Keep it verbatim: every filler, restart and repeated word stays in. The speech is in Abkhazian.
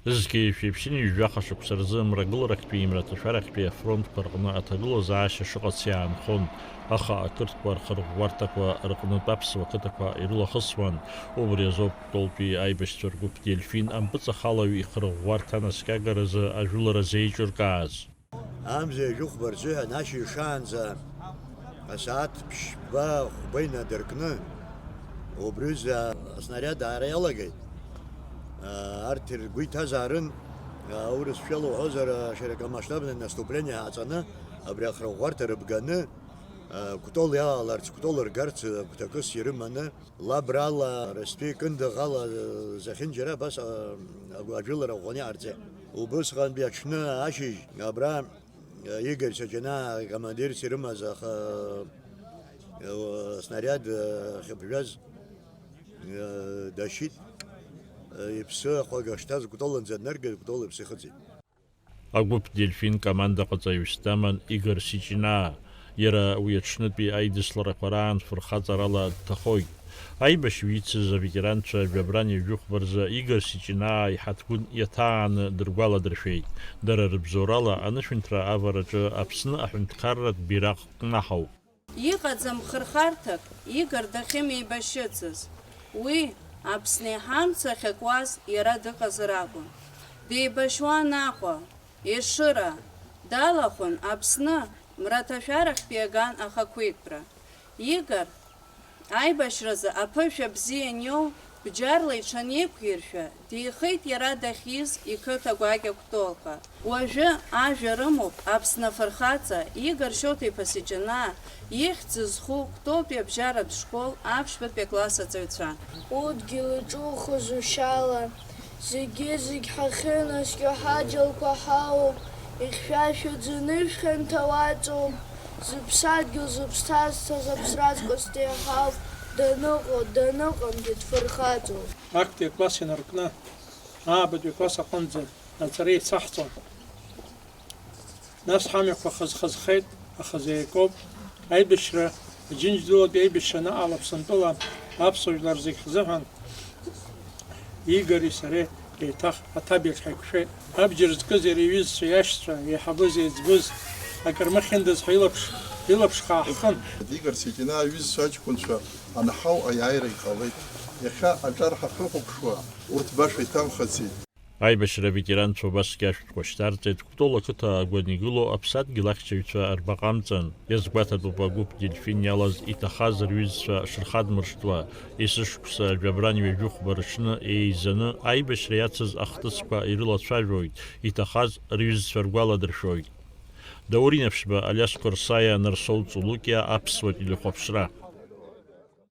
Зқьи жәшәи ԥшьынҩажәи жәаха шықәса рзы мрагыларахьтәи мраҭашәарахьтәи афронтқәа рҟны аҭагылазаашьа шыҟац иаанхон, аха ақырҭқәа рхырӷәӷәарҭақәа рҟнытә аԥсуа қыҭақәа ирылахысуан. Убри азоуп Кәтолтәи аибашьцәа ргәыԥ Дельфин ампыҵахалаҩ ихырӷәӷәарҭа анаскьагаразы ажәылара зеиҿыркааз. Амза ҩажәи хәба рзыҳәан ашьыжь шаанӡа асааҭ ԥшьба хәба инадыркны, убри аҩыза аснариад аара иалагеит. Арҭ ргәы иҭазаарын, аурысшәала уҳәозар, широкомасштабное наступление ҳаҵаны, абри ахырӷәӷәарҭа рыбганы, Кәтол иалаларц, Кәтол ргарц гәҭакыс ирыманы, Лабрала, Ростәи Кындыӷ ала, зехьынџьара абас, а, агә-, ажәылара ӷәӷәаны иҟарҵеит. Убысҟантәи аҽны ашьыжь абра, а, Игорь Саҷанаа акомандирс ирымаз аха, а, снариад, а, ахьыԥжәаз, а, дашьит, а, иԥсы ахәага шҭаз Кәтолынӡа днаргеит, Кәтол иԥсы ихыҵит. Агәыԥ Дельфин командаҟаҵаҩыс даман Игор Сиҷинаа. Иара уи аҽнытәи аидысларақәа раан фырхаҵарала дҭахоит. Аибашьҩы ицыз аветеранцәа жәабран ҩажәи хәба рзы Игор Сиҷинаа иҳаҭгәын иаҭааны дыргәаладыршәеит. Дара рыбзоурала, анышәынҭра авараҿы Аԥсны аҳәынҭқарратә бираҟ кнаҳауп. Иҟаӡам хырхарҭак, Игор дахьымеибашьыцыз. Уи, Аԥсны иҳамца ахьакуаз иара дыҟазар акәын. Деибашьуан Аҟәа, Ешыра, далахәын Аԥсны мраҭашәарахьтәи аган ахақәиҭтәра. Игор аибашьразы аԥышәа бзиа аниоу, бџьарла иҽанеиқәиршәа, деихеит иара дахьиз иқыҭа гәакьа Кәтолҟа. Уажәы ажәа рымоуп Аԥсны афырхаҵа Игор Шьоҭа-иԥа Сиҷанаа ихьӡ зху Кәтолтәи абжьаратә школ аԥшьбатәи акласс аҵаҩцәа. Удгьыл иҿухыз ушьала, зегьы-зегь ҳахьынаскьо ҳаџьалқәа ҳауп, ихьшәашәаӡаны ишәхьанҭа уаҵоуп, зыԥсадгьыл зыԥсҭазҭаз аԥсра аҵкыс деиҳауп, даныҟоу, даныҟамгьы дфырхаҵоуп. Актәи акласс инаркны, аабатәи акласс аҟынӡа аҵара еицаҳҵон. Нас ҳамҩақәа хаз-хазхеит, аха зеи акоуп. Аибашьра, Аџьынџьтәылатәи аибашьра анаҟала Аԥсынтәыла аԥсуа жәлар зегь ҳзыҳәан Игори сареи еиҭах аҭабиаҿ ҳаиқәшәеит. Абџьар зкыз иара иҩызцәа, иашьцәа, еиҳабыз, еиҵбыз, акыр мыхьындаз ҳәа илаԥш, илаԥш хаа ҳхын. Игор Сиҷинаа иҩызцәа аҷкәынцәа анҳау аиааира иҟалеит. Иахьа аҿар ҳахьрыхәаԥшуа, урҭ баша иҭамхацеит. Аибашьра аветеранцәа убасгьы ашәҭқәа шьҭарҵеит Кәтол ақыҭа агәаны игылоу аԥсадгьыл ахьчаҩцәа рбаҟа амҵан. Иазгәаҭатәуп агәыԥ Дельфин иалаз иҭахаз рҩызцәа шырхадмыршҭуа, есышықәса жәабран ҩажәи хәба рыҽны еизаны аибашьра иацыз ахҭысқәа ирылацәажәоит, иҭахаз рҩызцәа ргәаладыршәоит. Даур Инаԥшьба, Алиас Қәарсаиа, Нарсоу Цулукиа, Аԥсуа телехәаԥшра.